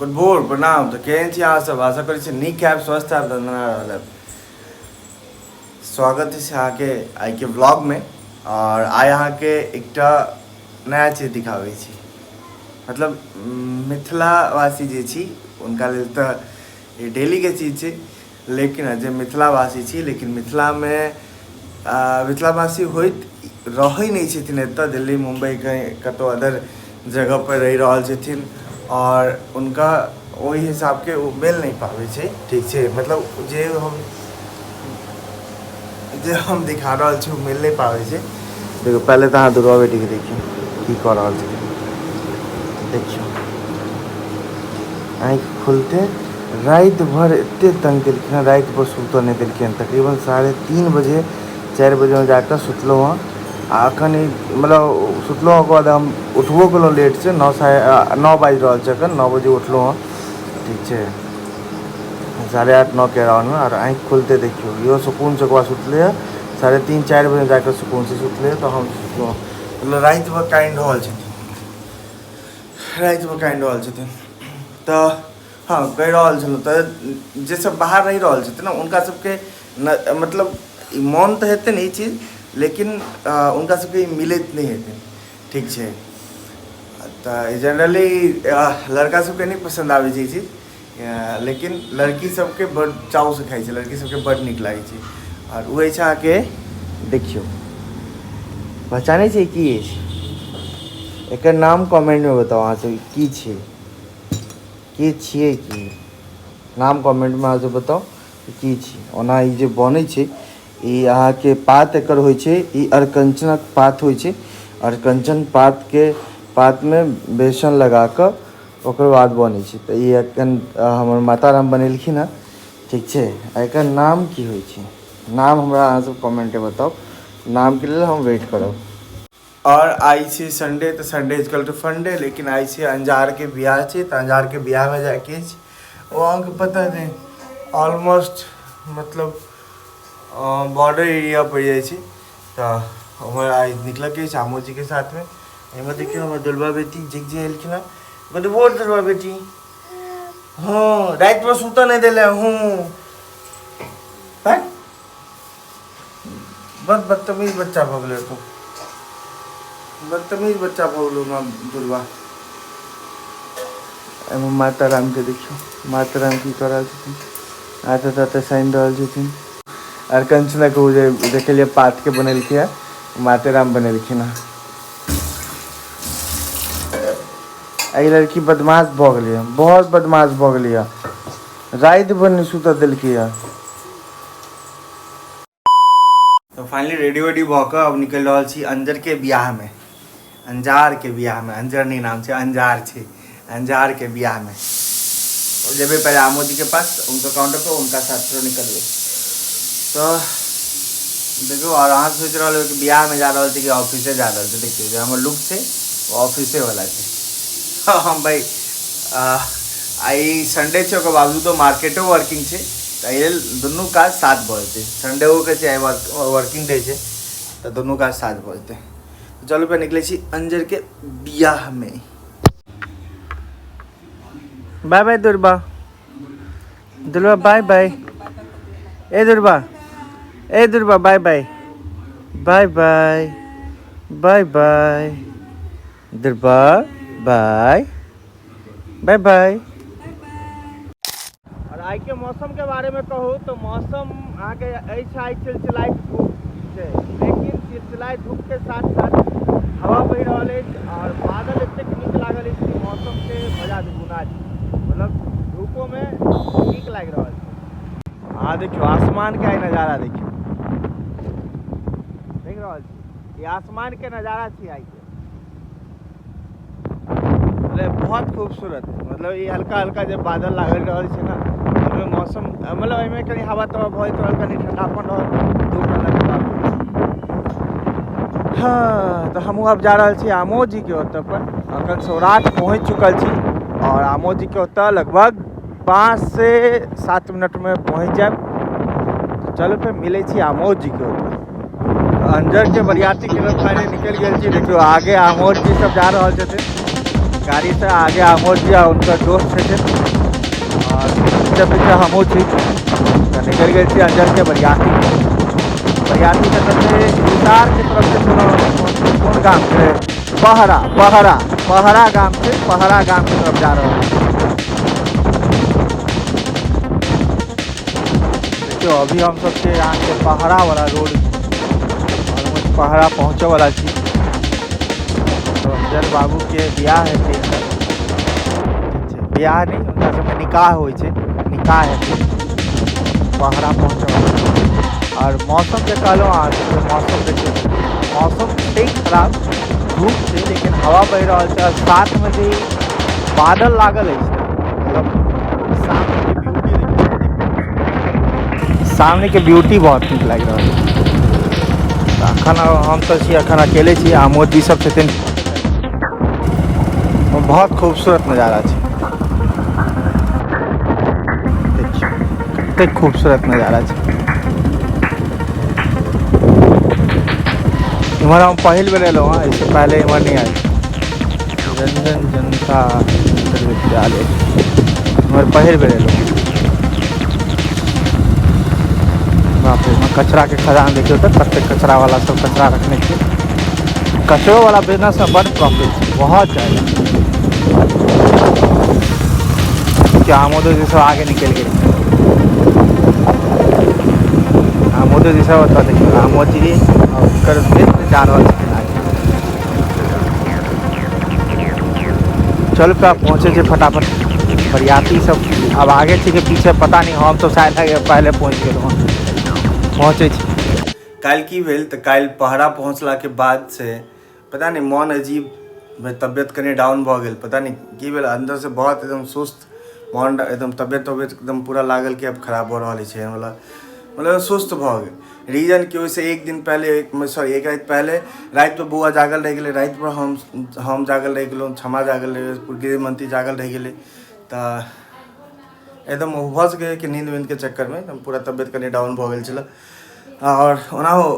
Good भोर, प्रणाम। तऽ केहन छी अहाँ सब? आशा करै छी नीक हैब, स्वस्थ हैब, दन्दना रहल हैब। स्वागत अछि अहाँके आइके ब्लॉगमे। आओर आइ अहाँके एकटा नया चीज दिखाबै छी। मतलब मिथिलावासी जे छी हुनका लेल तऽ ई डेलीके चीज छै, लेकिन जे मिथिलावासी छी लेकिन मिथिलामे मिथिलावासी होइत रहै नहि छथिन, एतऽ दिल्ली मुम्बई कहीं कतहु अदर जगहपर रहि रहल छथिन आओर हुनका ओहि हिसाबके ओ मिल नहि पाबै छै। ठीक छै, मतलब जे हम दिखा रहल छी ओ मिल नहि पाबै छै। देखियौ, पहिले तऽ अहाँ दुर्गा बेटीके देखियौ की कऽ रहल छथिन। देखियौ, आँखि खुलते राति भरि एते तंग केलखिन हँ, राति भरि सुतऽ नहि देलखिन। तकरीबन 3:30 बजे, 4 बजेमे जाकऽ सुतलहुँ हँ। आ एखन ई मतलब सुतलहुँ, ओकर बाद हम उठबो केलहुँ लेटसँ। 9, 9:30 बाजि रहल छै एखन। 9 बजे उठलहुँ हँ, ठीक छै, 8:30, 9के अराउंडमे। आओर आँखि खुलते देखियौ, इहो सुकूनसँ ओकर बाद सुतलै हँ। 3:30, 4 बजे जाकऽ सुकूनसँ सुतलै हँ, तऽ हम सुतलहुँ। मतलब राति भरि कानि रहल छथिन, राति भरि कानि रहल छथिन। तऽ हँ, कहि रहल छलहुँ, तऽ जे सब बाहर रहि रहल छथिन ने, हुनका सबके न मतलब ई मोन तऽ हेतनि ई चीज, लेकिन हुनका सबके ई मिलैत नहि हेतनि। ठीक छै, तऽ जनरली लड़का सबके नहि पसन्द आबै छै ई चीज, लेकिन लड़की सबके बड्ड चावसँ खाइ छै, लड़की सबके बड्ड नीक लागै छै। आओर ओ अछि अहाँके, देखियौ, पहचानै छै की अछि? एकर नाम कमेंटमे बताउ अहाँ सब, की छै, की छियै, की नाम? कमेंटमे अहाँ सब बताउ की छी। ओना ई जे बनै छै, ई अहाँके पात एकर होइ छै, ई अरकंचनक पात होइ छै। अरकंचन पातके पातमे बेसन लगा कऽ ओकर बाद बनै छै। तऽ ई एखन हमर माता राम बनेलखिन हँ। ठीक छै, आ एकर नाम की होइ छै? नाम हमरा अहाँ सब कमेंटमे बताउ। नामके लेल हम वेट करब। आओर आइ छै संडे, तऽ Sunday is equal to funday. लेकिन आइ छै अंजारके बियाह छै, तऽ अंजारके बियाहमे जाइके अछि। ओ अहाँके पता नहि, ऑलमोस्ट मतलब बॉर्डर एरिया पड़ि जाइ छै। तऽ उम्हर आइ निकलऽके अछि आमोजीके साथमे। एहिमे देखियौ, हमर दुलबा बेटी झिक जे एलखिन हँ। गुड बोल दुलबा बेटी। हँ, रातिमे सुतऽ नहि देले हूँ। बड़ बदतमीज बच्चा भऽ गेलै तू, बदतमीज बच्चा भऽ गेलौ माँ दुर्गा। एहिमे माता रामके देखियौ, माता राम की कऽ रहल छथिन? आते ताते सानि रहल छथिन। आर कंचनक ओ जे देखलियै पातके बनेलकै हँ, माते राम बनेलखिन हँ। एहि लड़की बदमाश भऽ गेलै हँ, बहुत बदमाश भऽ गेलै हँ। राति भरि नहि सुतऽ देलकै हँ। तऽ फाइनली रेडी वेडी भऽ कऽ अब निकलि रहल छी अंजरके बियाहमे, अंजारके बियाहमे। अंजर नहि नाम छै, अंजार छै। अंजारके बियाहमे जेबै। पहिले आमो जीके पास, हुनकर काउंटर पर, हुनका साथ फेरो निकलबै। तऽ देखियौ, आओर अहाँ सोचि रहल होबै कि बियाहमे जा रहल छी कि ऑफिसे जा रहल छी। देखियौ, जे हमर लुक छै ओ ऑफिसे वाला छै। हम भाइ आइ संडे छै, ओकर बावजूदो मार्केटो वर्किंग छै, तऽ एहि लेल दुनू काज साथ भऽ जेतै। संडेओके छै, आइ वर्किंग डे छै, तऽ दुनू काज साथ भऽ जेतै। चलू फेर निकलै छी अंजरके बियाहमे। बाय बाय दुर्बा, दुर्बा बाय बाय। ए दुर्बा, ए दुर्बा, bye bye, bye bye, bye bye Durba, bye bye bye. और आइ के मौसम के बारे में कहू तो मौसम अहाँके अछि आइ चिलचिलाइत धूप छै, लेकिन चिलचिलाइत धूप के साथ साथ हवा बहि रहल अछि और बादल एतेक नीक लागल अछि कि मौसम के मजा दुगुना छै। मतलब धूपो में नीक लागि रहल छै। अहाँ देखियौ, आसमान के आइ नजारा देखियौ, देख रहल छी? ई आसमान के नजारा छी आइ के, मतलब बहुत खूबसूरत। मतलब ई हल्का हल्का जे बादल लागल रहल छै ने, ओहिमे मौसम मतलब एहिमे कनि हवा तवा बहैत रहल, कनि ठंडापन रहल धूप रहलाके बावजूद। हाँ, तऽ हमहूँ आब जा रहल छी आमो जीके ओतऽ पर। अखन सौराठ पहुँच चुकल छी और आमो जीके ओतऽ लगभग 5 से 7 मिनटमे पहुँच जायब। तऽ चलू फेर मिलै छी आमोद जीके ओतऽ। अंजर के बरियाती के लोग फाइनली निकलि गेल छी। देखियौ, आगे आमोद जी सब जा रहल छथिन। गाड़ीसँ आगे आमोद जी आ हुनकर दोस्त छथिन आओर पीछे पीछे हमहूँ छी। तऽ निकलि गेल छी अंजरके बरियाती। बरियाती के सबसे हिसारके तरफ से कोनो कोन गाम छै, पहरा पहरा पहरा गाम छै, पहरा गामके तरफ जा रहल छी। देखियौ अभी हम सब छै अहाँके पहरा वाला रोड, ऑलमोस्ट पहरा पहुँचै वाला छी। अंजर बाबू के बियाह हेतै, बियाह नहि, हुनका सबमे निकाह होइ छै, निकाह हेतै। पहरा पहुँचै वाला। आओर मौसम जे कहलहुँ अहाँ सबके, मौसम देखियौ, मौसम छै खराब, धूप छै लेकिन हवा बहि रहल छै आओर साथमे जे बादल लागल अछि ने, मतलब सामनेके ब्यूटी देखियौ, सामनेके ब्यूटी बहुत नीक लागि रहल छै। तऽ अखन हम तऽ छी अखन अकेले छी, आमोद जी सब छथिन। बहुत खूबसूरत नजारा छै, देखियौ कतेक खूबसूरत नजारा छै। इम्हर हम पहिल बेर एलहुँ हँ, एहिसँ पहिले इम्हर नहि आयल। रंजन जनता इंटर विद्यालय, इम्हर पहिल बेर एलहुँ। बाप रे, कचराके खदान देखियौ तऽ कतेक कचरा वाला सब कचरा रखने छै। कचरो वाला बिजनेस में बड़ प्रॉफिट छै, बहुत ज्यादा। आमोदो जी सब आगे निकलि गेल, आमोदो जी सब ओतऽ देखियौ, आमोद जी ओकर मित्र जा रहल छथिन आगे। चलू तऽ पहुँचे छै फटाफट। बरियाती सब आब आगे छै कि पीछे पता नहीं, हम तो शायद पहले पहुँच गेलहुँ हँ। पहुँचै छी। काल्हि की भेल तऽ काल्हि पहरा पहुँचलाके बाद से पता नहि मन अजीब, तबियत कनि डाउन भऽ गेल, पता नहि की भेल, अन्दरसँ बहुत एकदम सुस्त मन, एकदम तबियत तबियत एकदम पूरा लागल कि आब खराब भऽ रहल छै, मतलब सुस्त भऽ गेल। रीजन कि ओहिसँ एक दिन पहले, सॉरी एक राति पहले रातिमे बौआ जागल रहि गेलै, रातिमे हम जागल रहि गेलहुँ, क्षमा जागल रहि गेलै, गृहमंत्री जागल रहि गेलै। तऽ एकदम भऽ सकैए कि नींद वींदके चक्करमे एकदम पूरा तबियत कनि डाउन भऽ गेल छलै। आओर ओनाहो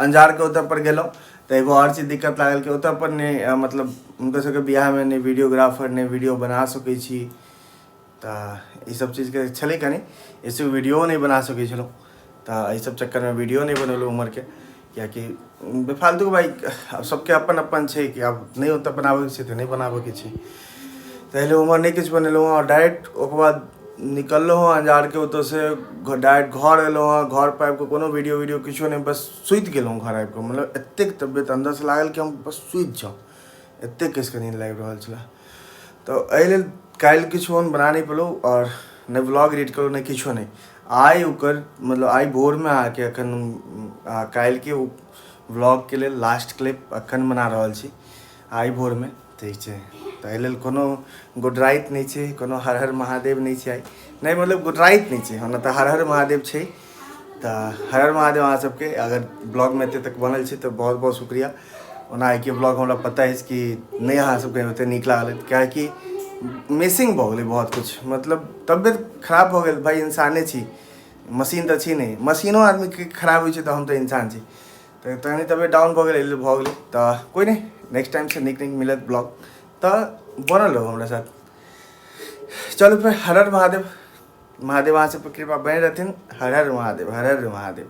अंजारके ओतऽ पर गेलहुँ तऽ एगो आओर चीज दिक्कत लागल कि ओतऽ पर नहि, मतलब हुनकर सबके बियाहमे नहि वीडियोग्राफर, नहि वीडियो बना सकै छी, तऽ ईसब चीजके छलै कनि एहिसँ वीडियो नहि बना सकै छलहुँ। तऽ एहि सब चक्करमे वीडियो नहि बनेलहुँ उम्हरके, किएकि बेफालतू भाइ आब सबके अपन अपन छै कि आब नहि ओतऽ बनाबैके छै तऽ नहि बनाबैके छै, ताहि लेल उम्हर नहि किछु बनेलहुँ। आओर डायरेक्ट ओकर बाद निकललहुँ हँ अंजारके ओतऽसँ, डायरेक्ट घर एलहुँ हँ। घर पर आबिकऽ कोनो वीडियो वीडियो किछो नहि, बस सुति गेलहुँ घर आबिकऽ। मतलब एतेक तबियत अन्दरसँ लागल कि हम बस सुति जाउ, एतेक कसिकऽ नींद लागि रहल छलै। तऽ एहि लेल काल्हि किछु हम बना नहि पेलहुँ आओर नहि ब्लॉग एडिट केलहुँ, नहि किछो नहि। आइ ओकर मतलब आइ भोरमे अहाँके एखन काल्हिके ब्लॉगके लेल लास्ट क्लिप एखन बना रहल छी आइ भोरमे, ठीक छै। तऽ एहि लेल कोनो गुडराइत नहि छै, कोनो हर हर महादेव नहि छै आइ, नहि मतलब गुडराइत नहि छै, ओना तऽ हर हर महादेव छै। तऽ हर हर महादेव अहाँ सबके, अगर ब्लॉगमे एते तक बनल छै तऽ बहुत बहुत शुक्रिया। ओना आइके ब्लॉग हमरा पता अछि कि नहि अहाँ सबके ओते नीक लागल हैत, किएकि मिसिंग भऽ गेलै बहुत किछु, मतलब तबियत खराब भऽ गेल। भाइ इंसाने छी, मशीन तऽ छी नहि, मशीनो आदमीके खराब होइ छै तऽ हम तऽ इंसान छी, तऽ तहन तबियत डाउन भऽ गेल, भऽ गेलै। तऽ कोइ नहि, नेक्स्ट टाइमसँ नीक नीक मिलत ब्लॉग, तऽ बनल रहू हमरा साथ। चलू फेर हर हर महादेव, महादेव अहाँ सबपर कृपा बने रहथिन। हर हर महादेव, हर हर महादेव।